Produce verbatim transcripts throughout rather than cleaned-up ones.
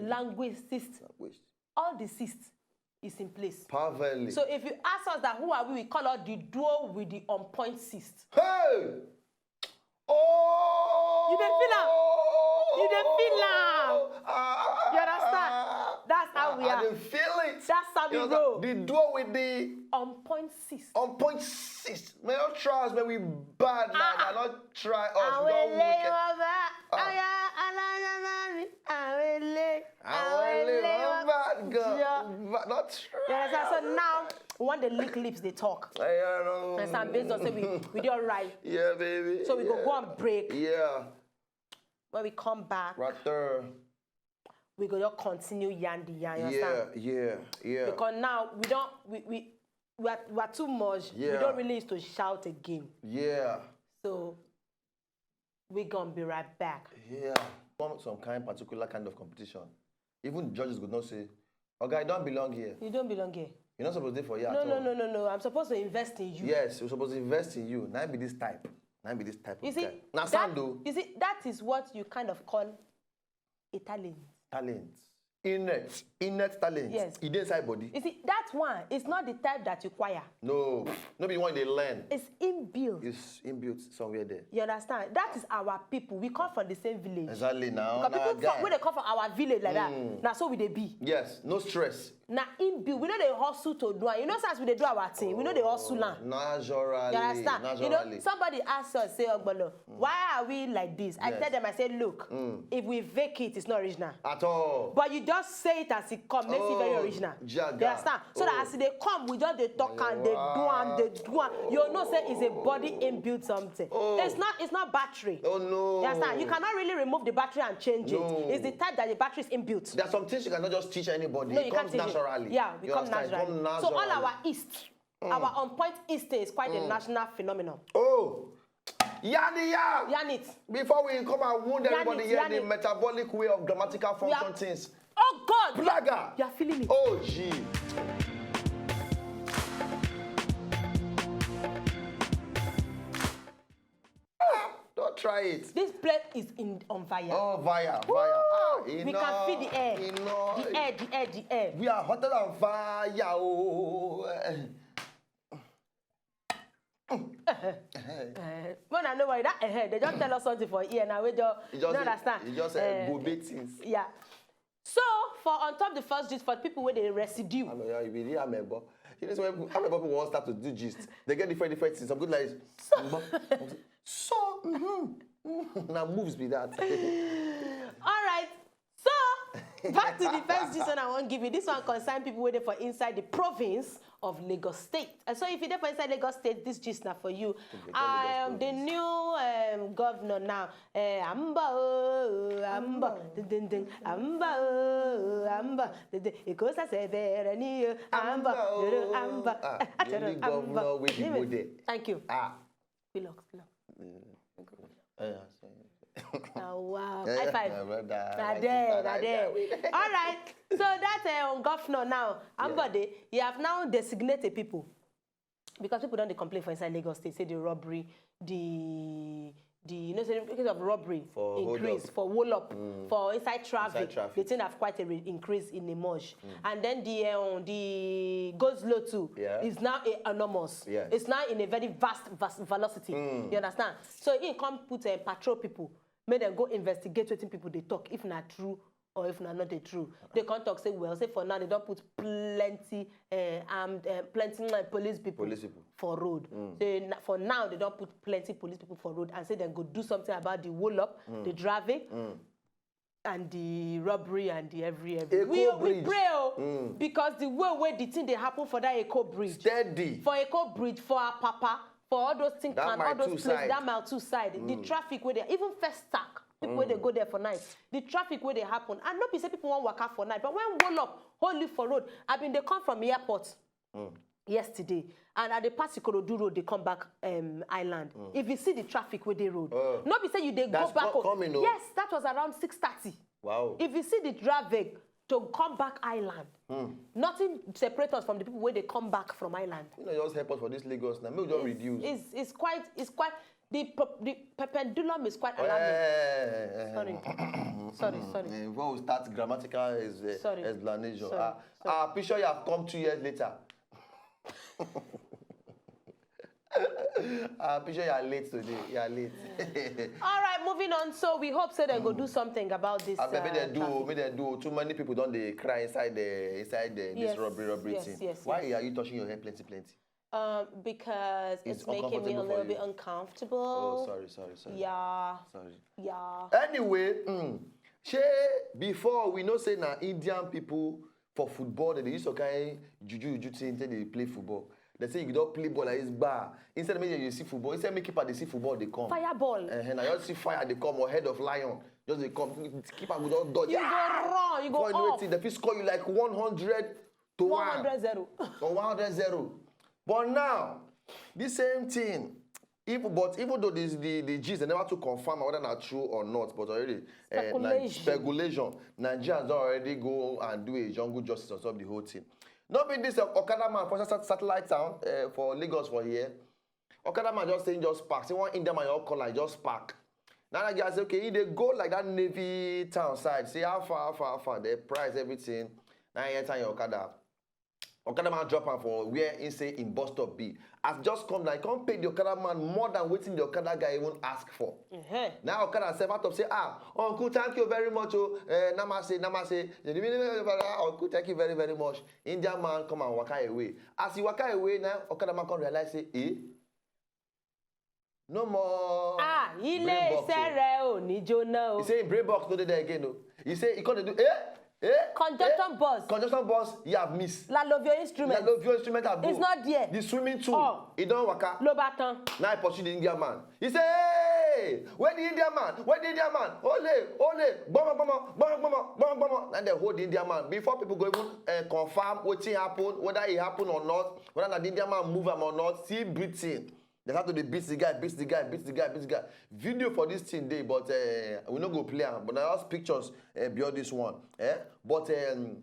Language cyst. Language. All the cyst is in place. Perfectly. So if you ask us that who are we, we call out the duo with the on point cyst. Hey! Oh! You dey feel am? You dey feel am? Ah, You understand? ah, That's how ah, we I are. dey feel it. That's how we You roll. understand? The duo with the On point cyst. on point cyst. Man, don't try us, man. We bad, man. Ah, I don't try us. Àwọn We don't ilé wicked. wọn bá Ah. aya alágbára mi. Àwọn ilé. Àwọn ilé wọn bad gan. Yeah. But not try. You understand? So us. Now, when they lick lips, they talk. I don't know. Understand? Based on say we we dey alright. Yeah, baby. So we go yeah. go on break. Yeah. When we come back, Right there. we go just continue yarn the yarn. You understand? Yeah, yeah, yeah. Because now we don't we we we are, we are too much. We Yeah. Don't really used to shout again. Yeah. So we gonna be right back. Yeah. Some, some kind particular kind of competition. Even judges could not say, "Okay, you don't belong here. You don't belong here. You're not supposed to be for here No, at no, all." No, no, no. I'm supposed to invest in you. Yes, you're supposed to invest in you. Now be this type. Now be this type of You see, guy. Now that, stand though. You see, that is what you kind of call a talent. Talent. Innate. Innate talent. Yes. It dey inside body. You see, that one is not the type that you acquire. No. No be one they learn. It's inbuilt. It's inbuilt somewhere there. You understand? That is our people. We come from the same village. Exactly now. Because Now people guy. From, when they come from our village like that, Mm. Now so we dey be. Yes, no stress. Now inbuilt. We know they hustle to do. Am. You know, as we dey do our thing, we know they hustle now. Naturally. You understand? Naturally. You know, somebody asked us, say, "Ogbolo, why are we like this?" I Yes. Tell them, I said, "Look, Mm. If we fake it, it's not original." At all. But you just say it as it come, makes it very Oh, original. jaga. You understand? So Oh. That as they come, we just they talk and they do am, they do am. You know, say it's a body inbuilt something. Oh. It's not. It's not battery. Oh no. You understand? You cannot really remove the battery and change No. It. It's the type that the battery is inbuilt. There are some things you cannot just teach anybody. No, It you comes can't teach naturally. It. Yeah, we You come understand? It naturally. Come So all naturally. Our east, our on point east is quite a national phenomenon. Oh. Yaniya. Yarn it. Before we come and wound Yarn everybody it, here, yarn the it. Metabolic way of grammatical function Yeah. Things. Oh God. Blagger. You are feeling it. Oh gee. Ah, don't try it. This place is in on fire. Oh, fire, fire. Ah, We can feel the air. Enough. The air, the air, the air. We are hotter than fire. Oh. Uh, when I know why that uh, they just tell us something for here now. We just, You just, you understand. You just uh, Uh, go big things. Yeah. So for on top the first gist for people with the residue. I know, yeah, you be there, amebo. You know, so when amebo people want start to do gist, they get different different things. Some good like so, so mm-hmm, mm-hmm. Now moves be that. All right. So back to the first gist one I wan give you. This one concern people wey dey for inside the province of Lagos State. And so if you dey for inside Lagos State, this gist na for you. They call Lagos Um, the province. new um, governor now, eh, Amba o, Amba, ding ding ding, Amba o, Amba, ding ding, Eko sase bẹ̀rẹ̀ ni o, Amba, Amba o. doro, Amba, Ah, eh, the only Amba. governor wey dey go there. Thank you. Ah. Pillox, pillox. Yeah. Oh, wow. Yeah, High five. my brother, Na my there, sister, na na there. there we All right. So that uh, governor now, Yeah. Ambode, he have now designated people because people don dey complain for inside Lagos State say the robbery, the the you know say the case of robbery For hold increase up. For hold up Mm. For inside traffic. Traffic. The thing have quite a re- increase in Imosh, and then the um, the go slow too Yeah. Is now a enormous. Yes. It's now in a very vast, vast velocity. Mm. You understand? So he come put uh, patrol people, make them go investigate wetin people dey talk if na true or if na not dey true. They come talk say well, say for now they don put plenty uh, armed, uh, plenty uh, police people Police people. For road. Mm. Say na- for now they don put plenty police people for road and say dem go do something about the hold up, Mm. the traffic, Mm. and the robbery and the every every. Eko We we Bridge. Pray o, Mm. Because the way wey the thing dey happen for that Eko Bridge, Steady. For Eko Bridge, for Apapa, for all those things, That and mile all those two places, side. That mile two side, the Mm. Traffic wey dey even first stack, people wey dey Mm. Go there for night, the traffic wey dey happen, and no be say people wan waka for night, but when hold up, hold you for road, I bin dey come from airport Mm. Yesterday, and I dey pass Ikorodu road, dey come back um, island. If you see the traffic wey dey road, Oh. No be say you dey go That's back co- home. Coming o. Yes, that was around six thirty. Wow. If you see the traffic to come back island, Hmm. Nothing separate us from the people wey dey come back from island. You know, just help us for this Lagos now. Make we just It's- reduce. It's it's quite it's quite The, pe- the perpendulum is quite alarming. Sorry. Sorry, sorry. Before we start grammatical is, uh, Sorry. Explanation. Sorry, Ah, sorry. Ah, picture you have come two years later. Ah, picture you are late today. You are late. All right, moving on. So we hope say they go do something about this. I bet uh, they do. traffic. Make they do. Too many people don't they cry inside the inside the, this Yes, robbery robbery yes, thing. yes, Why yes. Are you touching your hair plenty plenty? Um, because It's it's, making me a uncomfortable for little bit you. Uncomfortable. Oh, sorry, sorry, sorry. Yeah, Sorry. yeah. Anyway, mm, shey before we know say na Indian people for football, they dey use some kind juju juju thing take dey play football. They say you don play ball like this, gba. Instead make you see football, instead make keeper dey see football dey come. Fireball. Uh-huh, na just see fire dey come or head of lion just dey come. Keeper go just dodge. You go run, you go Before you know off. it, they fit score you like one hundred to one. One hundred zero. Or one hundred zero. But now, this same thing, even but even though this, the the G's they never to confirm whether na true or not, but already eh, na Speculation. Speculation. Nigerians don already go and do a jungle justice on top of the whole thing. No be this uh, Okada man for sat- satellite town uh, for Lagos for here. Okada man just saying just park. See one Indian man your color just park. Now that guy say okay, he dey go like that Navy town side. Say how far, how far, how far. They price everything. Now he enter your Okada. Okada man drop am for where he say in bus stop be. As just come down, he come pay the Okada man more than wetin the Okada guy even ask for. Uh-huh. Now Okada sef out of say, ah, uncle, thank you very much. Oh, eh, namaste, namaste. Uncle, thank you very, very much. Indian man come and waka away. As he waka away, now Okada man come realize say, eh, no more. Ah, brain ilé box, iṣẹ́ oh. Rẹ ò ní jóná o. He say him brain box no dey there again o. He say he come dey do eh eh Conduction eh, bus. Conduction bus, you have miss. Lalovio instrument. Lalovio instrument have It's go. not there. The swimming too. Oh. He don waka. Ló bá tán. Now he pursue the Indian man. He say, hey, where the Indian man? Where the Indian man? Ole, ole, gbomo gbomo, gbomo gbomo, gbomo gbomo. Now they hold the Indian man before people go even uh, confirm wetin happen, whether e happen or not, whether na the Indian man move am or not. See breathing. They start to dey beat the guy, beat the guy, beat the guy, beat the guy. Video for this thing dey, but uh, we no go play am. But na just pictures uh, beyond this one. Eh? But um,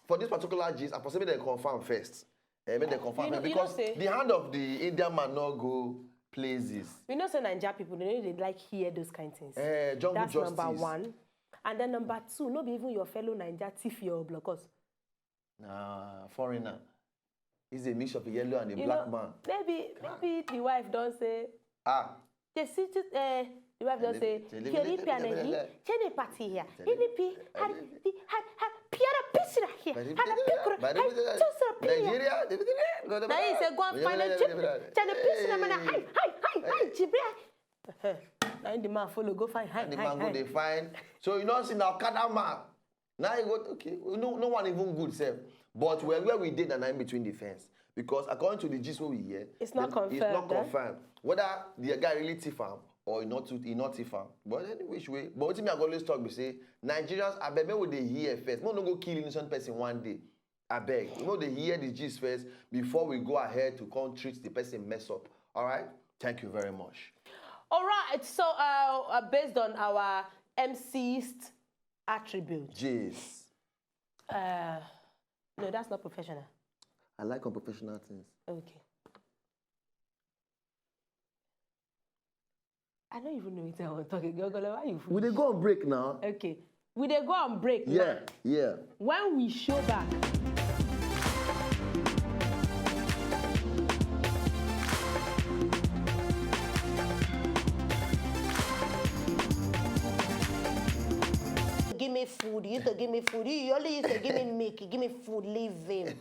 for this particular gist, I possibly they confirm first. Eh, make they confirm You know- first you know because say- the hand of the Indian man no go places. We know say Naija people, they no dey like hear those kind things. Eh, jungle That's justice. Number one. And then number two, no be even your fellow Naija thief your blockers. Na foreigner. He's a mix of a yellow and a You black know, man. Maybe maybe the wife don say, Ah, they see just, uh, the wife don say, Tele- "Keri tele- pianegi, tele- chene party here, Tele- inipi, tele- had the had had piara pisra here, had a pikra, had tosa piya." Nigeria. Na he say, "Go and find a chip, chene pisra mana, hi hi hi hi Jibria." Na him the man follow go find hi And the hi man go hi. Dey find. So you know see na Okada man. Now you go okay. No, no one even good sef. But where where we did na in between the fence because according to the gist wey we hear, It's not then it's not confirmed, eh? Confirmed whether the guy really thief am or he not thief- he not thief am. But any which way, but wetin me I go always talk be say Nigerians abeg make we dey hear first. Make we no go kill innocent person one day. Abeg, make we dey hear the gist first before we go ahead to come treat the person mess up. All right, thank you very much. All right, so uh, uh, based on our M Cist attribute, Jeez. uh, no, that's not professional. I like unprofessional things. Okay. I don't even know what I want to talk again. Ogolo, why you We dey go on break now. Okay. We dey go on break Yeah, now. Yeah. When we show back, give me food. You used to give me food. You only used to give me milk. You give me food. Leave him.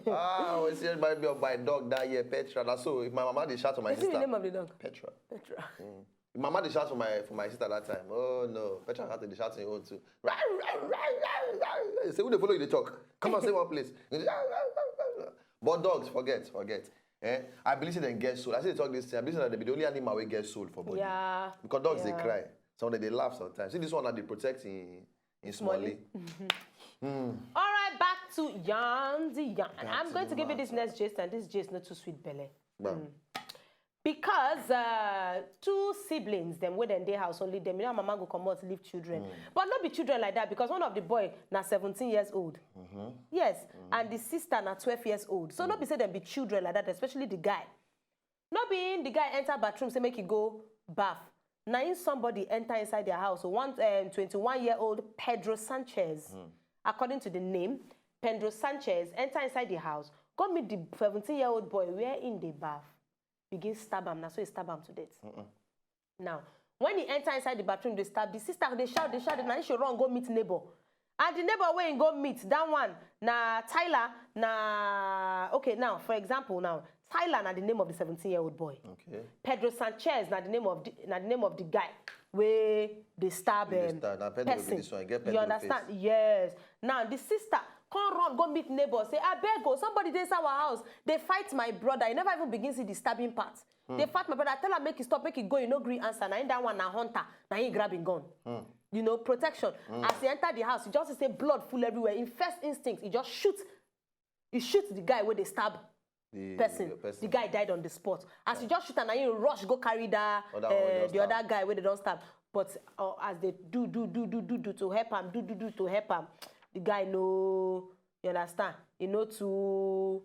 Ah, we see everybody be my dog that year, Petra. That's so if my mama dey shout for my Is it the sister. Name of the dog? Petra. Petra. Mama dey shout for my for my sister that time. Oh no, Petra had to dey shout in own too. Say who dey follow you dey talk? Come and say one place. But dogs forget, forget. Eh? I believe say dem get soul. I say they talk this thing. I believe say na they be the only animal wey get soul for body. Yeah. Because dogs dey Yeah. Cry. Some of them dey laugh sometimes. See this one na dey protect in in Smalley. Smalley. All right, back to yarn the yarn. I'm going to give you this next gist, and this gist not too sweet, Belle. Bam. Because uh, two siblings, them wey dem dey house only them, you know, mama go comot leave children, but not be children like that because one of the boy na seventeen years old. Yes, and the sister na twelve years old. So not be say them be children like that, especially the guy. No be him, the guy enter bathroom, say make he go bath. Na him somebody enter inside their house. One um, twenty-one year old Pedro Sanchez, according to the name, Pedro Sanchez enter inside the house, go meet the seventeen year old boy where in the bath, begin stab him. Na so he stab him to death. Now, when he enter inside the bathroom, they stab the sister, they shout, they shout, na she run go meet neighbor. And the neighbor wey he go meet, that one, na Tyler, na, okay, now, for example, now, Tyler na the name of the seventeen year old boy. Okay. Pedro Sanchez na the name of the, na the name of the guy wey dey stab Dey um, stab, na Pedro be person. This one, e get You Pedro understand? Face. Yes. Now the sister come run go meet neighbor, say, "Abeg o, somebody dey inside our house, dey fight my brother." You never even begin see the stabbing part. Dey fight my brother. Tell am make he stop, make he go. You no gree answer. Na him that one na hunter. Na him grab him gun. You know, protection. As he enter the house, he just say blood full everywhere. In first instinct, he just shoot. He shoot the guy wey dey stab The person. the person. The guy died on the spot. As he just shoot am, na him rush go carry that Other one wey uh, just the stab. other guy wey dey don stab. But uh, as they do do do do do do to help am, do do do to help am, the guy no, you understand? He no too,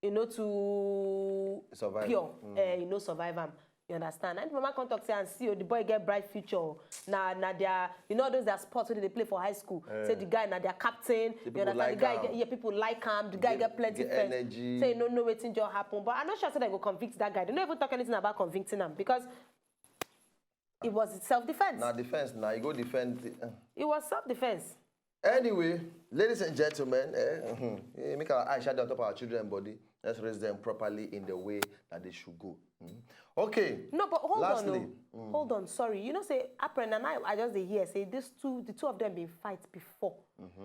he no too Survive. pure. Eh, he no survive am. You understand? And mama come talk say, "And see, oh, the boy get bright future. Na na their, you know those their sports wey they play for high school. Say the guy na their captain. You people understand? like The guy am. Get, yeah, people like am. The guy Get- get plenty get friends. Energy. Say no, no, wetin just happen. But I'm not sure say they go convict that guy. They no even talk anything about convicting him because it was self-defense. Na defense, na you go defend. The, uh. It was self-defense. Anyway, ladies and gentlemen, eh, mhm, eh, make our eyes shine on top our children body. Let's raise them properly in the way that they should go. Mm. Okay. No, but hold Lastly, on. Oh. Hold on. Sorry. You know, say April and I, I just dey hear say these two, the two of them been fight before.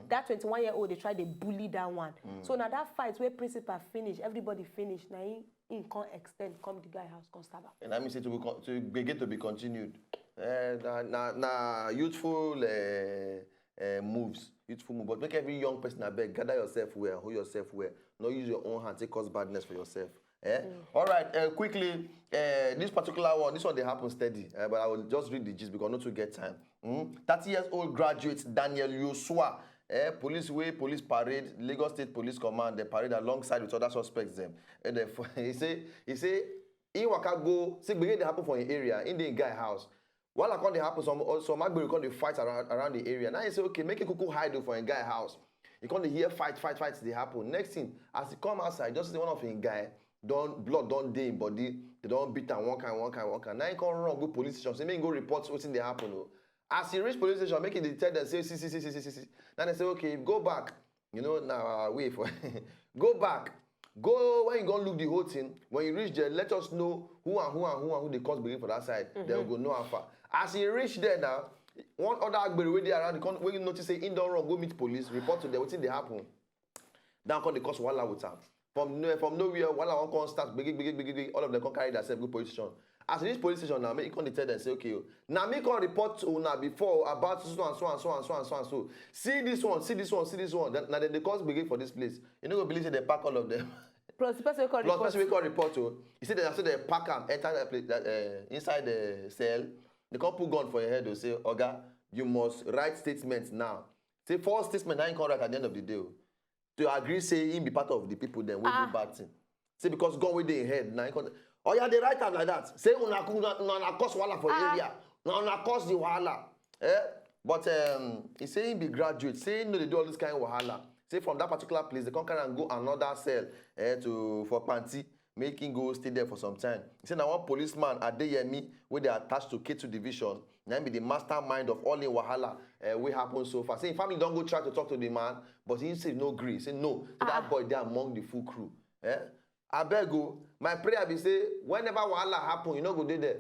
That twenty-one year old, they try to bully that one. So now that fight where principal finish, everybody finish. Now he, he can't extend, come the guy house, come stab am. And I mean, say to be con- to begin to be continued. Uh, na, na, na youthful uh, uh, moves, youthful moves. But make every young person, I beg, gather yourself well, hold yourself well. Not use your own hand, take cause badness for yourself. Eh? All right, uh, quickly, uh, this particular one, this one they happen steady, uh, but I will just read the gist because not to get time. Mm? thirty years old graduate Daniel Yosua, eh, police way, police parade, Lagos State Police Command, they parade alongside with other suspects. Them, and they, he say, he say, he waka go, see, begin they happen for an area in the guy house. While I come dey happen, some some agbero come dey fight around around the area. Now he say, okay, make it kuku hide for a guy house. He come dey hear fight, fight, fight dey happen. Next thing, as he come outside, just see one of him guy don blood don dey him body. They don beat am one kind, one kind, one kind. Now he come run go police station. Say make he go report wetin dey happen. Oh. As he reach police station, make he dey tell them say, see, see, see, see, see, see, see. Now they say, okay, go back. You know, now uh, wait for go back. Go when you go look the whole thing. When you reach there, let us know who and who and who and who they cause begin for that side. Then we go know how far. As he reach there now, one other agbero wey dey around the corner, when you notice say he don run go meet police, report to them wetin dey happen. Down come dey cause wahala with am. From no, from nowhere, wahala wan come start gbege gbege gbege gbege. All of them come carry themselves go police station. As he reach police station now, make he come dey tell them say, okay, oh, na me come report to una before about so and so and so and so and so and so. See this one, see this one, see this one. Then, na dem dey cause gbege for this place. You no go believe say they pack all of them. Plus the person wey come Plus report. Person wey come report o. He say that so they pack am enter that place that, uh, inside the cell. They come put gun for your head o, say, oga, you must write statement now. Say four statement na him come write at the end of the day o, to agree say him be part of the people dem wey Ah. do bad thing. Say because gun wey dey him head na him come. Oya dey write am like that. Say una una una cause wahala for Ah. Area. Na una cause the wahala. Eh? But um, he say he be graduate. Say he no dey do all this kind of wahala. Say from that particular place, they come carry am go another cell, eh, to for Panti. Make him go stay there for some time. He say na one policeman, Adeyemi, wey dey attached to K two division, na him be the mastermind of all the wahala, eh, wey happen so far. Say him family don go try to talk to the man, but he say no gree. Say no, say that boy dey among the full crew. Eh? Abeg o, my prayer be say whenever wahala happen, you no go dey there.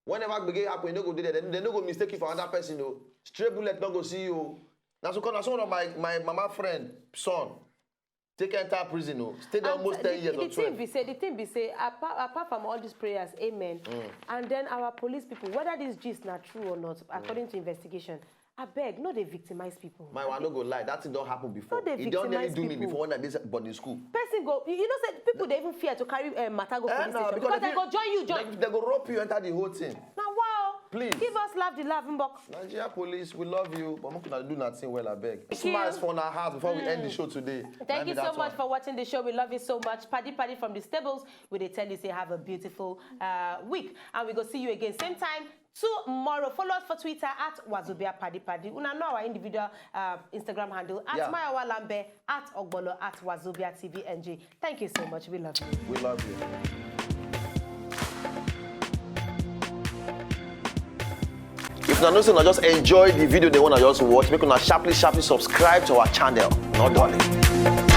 Whenever gbege happen, you no go dey there. Dem dem no go mistake you for another person o. Stray bullet no go see you o. Na so na so one of my my mama friend son take enter prison o. Stay there And almost the, ten years the or thing twelve. Be say the thing be say apart, apart from all these prayers, amen. And then our police people, whether this gist na true or not, according to investigation, abeg no dey victimize people. My one no go lie, that thing don happen before. No dey E don nearly victimize do me people. Before when I dey boarding school. Person go, you, you know say people dey even fear to carry uh, matter go Eh, police no, station because because they go join you join. They, they go rope you enter the whole thing. Na wow. Please. Give us laugh the laugh, Mbok. Nigeria police, we love you, but make una do nothing well, abeg. you. Smiles for our heart before we end the show today. Thank Na you be so that much one. for watching the show. We love you so much. Paddy Paddy from the stables. We dey tell you say have a beautiful uh, week, and we go see you again same time tomorrow. Follow us for Twitter at Wazobia Paddy Paddy. Una know our individual uh, Instagram handle at Yeah. Mayowa Lambe, at Ogbolo, at Wazobia T V N G. Thank you so much. We love you. We love you. If una know say una just enjoy the video they wanna just watch, make una sharply sharply subscribe to our channel. Not darling.